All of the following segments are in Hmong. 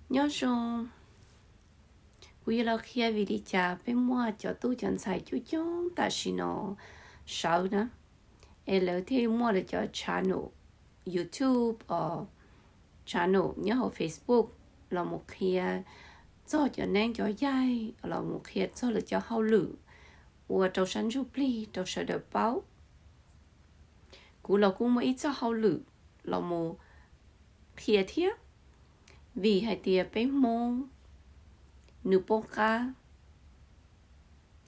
Nyob zoo, kuv yuav los qhia vim li cas peb muaj cov tub cov ntxhais coob coob tam sim no sawv na, es lawv thiaj muaj lawv cov channel YouTube, channel nyob hauv Facebook los mus qhia txog cov neeb cov yaig, los mus qhia txog lawv cov hauj lwm ua rau sab ntsuj plig rau sawv daws paub. Kuv los kuj muaj ib txoj hauj lwm los mus qhia thiab, vim hais tias peb Hmoob nws poob qab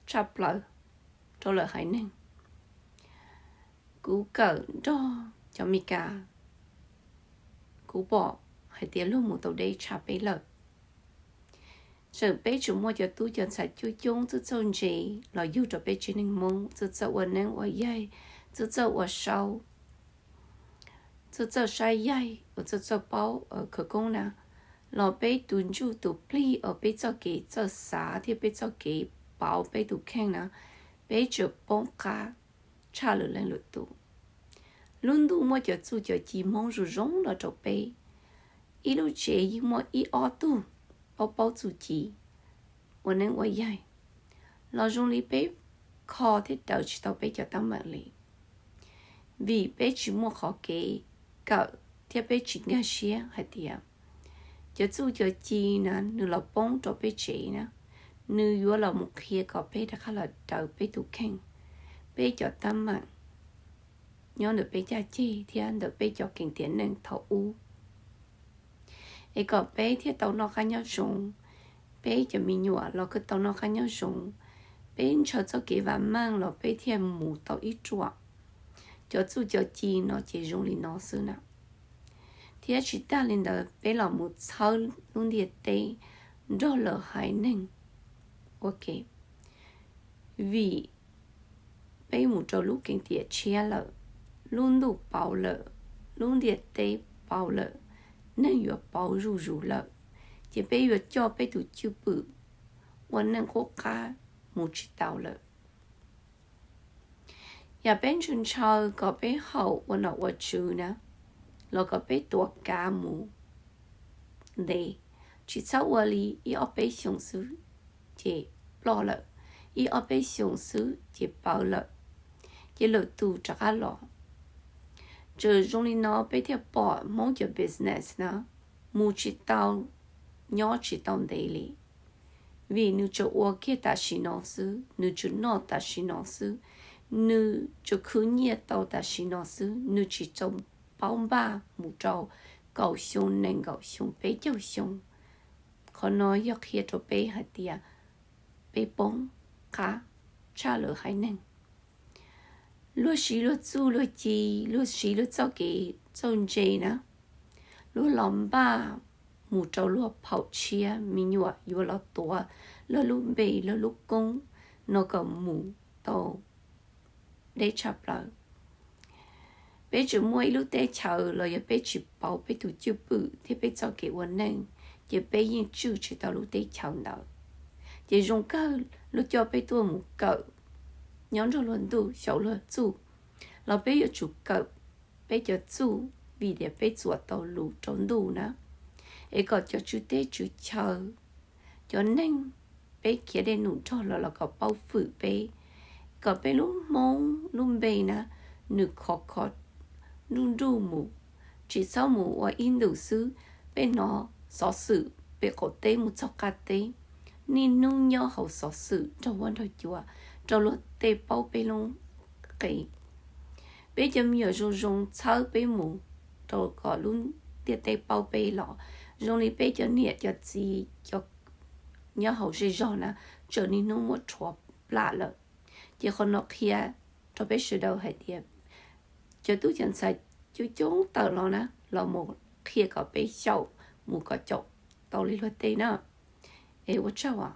tshaj plaws rau lawm haiv neeg. Kuv kawm nrog cov Meskas, kuv pom hais tias luag mus tau deb tshaj peb lawm. Tseem peb tseem muaj cov tub cov ntxhais coob coob txawj txawj ntse los yug rau peb tsev neeg Hmoob, txawj txawj ua neeb ua yaig, txawj txawj ua sau, txawj txawj saib yaig, uas txawj txawj paub khawv koob na, los peb tus ntsuj tus plig uas peb txoj kev txawj xav thiab peb txoj kev pauv peb tus kheej na, peb tseem poob qab tshaj lwm leej lwm tus. Lub ntuj muaj cov txuj cov ci Hmoob zoo zoo los rau peb. Ib lub tsev yeej muaj ib ob tug paub paub txuj ci ua neeb ua yaig, los zoo li peb kho thiab daws tsis tau peb cov teeb meem li, vim peb tsis muaj qhov kev kawm thiab peb tsis nkag siab hais tias cov txuj cov ci na nws los poob rau peb tsev na, nws yuav los mus qhia kom peb rov qab los daws peb tus kheej, peb cov teeb meem nyob ntawm peb caj ceg thiab ntawm peb cov keeb tiam neej thaum ub, es kom peb thiaj tau noj qab nyob zoo, peb cov me nyuam los kuj tau noj qab nyob zoo, peb ntshaw txoj kev vam meej los peb thiaj mus tau ib ruam. Cov txuj cov ci no ces zoo li no xwb na. Thiab tsis tag li ntawd peb los mus txhawb lub ntiaj teb nrog lawm haiv neeg ua ke, vim peb mus rau lub keeb tiam tshiab lawm, lub ntuj pauv lawm, lub ntiaj teb pauv lawm, neeg yuav pauv zuj zus lawm, ces peb yuav coj peb tus cwj pwm ua neej qub qab mus tsis tau lawm. Yam peb ntshaw ntshaw kom peb haum ua nom ua tswv na, los kom peb tuav kav mus ntev, tsis txhob ua li ib ob peb xyoos xwb ces ploj lawm, ib ob peb xyoos xwb ces pawv lawm, ces lwm tus rov qab los. Txawm zoo li no peb thiaj pom Hmoob cov business na mus tsis tau, nyob tsis tau ntev li, vim nws tsuas ua kiag tam sim no xwb, nws tsuas noj tam sim no xwb, nws tsuas khwv nyiaj tau tam sim no xwb, nws tsis tau paub npaj mus rau kaum xyoo, nees nkaum xyoo, peb caug xyoo. Qhov no yog qhia rau peb hais tias peb poob qab tshaj lawm haiv neeg. Luag siv luag txuj luag ci, luag siv luag txoj kev txawj ntse na, luag los npaj mus rau luag phaum tshiab, me nyuam yuav los tuav luag lub npe luag lub koob no kom mus tau deb tshaj plaws. Peb tseem muaj ib lub teb chaws los yog peb tsis pauv peb tus cwj pwm thiab peb txoj kev ua neej, ces peb yeej tswj tsis tau lub teb chaws ntawd. Ces zoo kawg luag coj peb tuaj mus kawm nyob nrog luag ntuj xyaum luag txuj, los peb yuav tsum kawm peb cov txuj vim tias peb txuas tau lus rau ntuj na, es kom cov tswv teb tswv chaw, cov neeg peb khiav dej num nrog los los kom paub fwm peb, kom peb lub Hmoob lub npe na nws khov kho nruj nruj mus, tsis txhob mus ua ib ntus xwb. Peb hnov xov xwm pem qaum teb mus txog qab teb, niaj hnub nyob hauv xov xwm nrog huab nrog cua rau luag tej paub peb lub qe. Peb cov me nyuam zoo zoo txhawb peb mus rau kom lub ntiaj teb paub peb los zoo li peb cov niam cov txiv nyob hauv zej zog na, tseem niaj hnub muab rhuav plam lawm. Ces qhov no qhia rau peb sawv daws hais tias cov tub cov ntxhais coob coob tawm los na los mus qhia kom peb xyaum mus kom caum tau li luag tej na. Es ua tsaug os.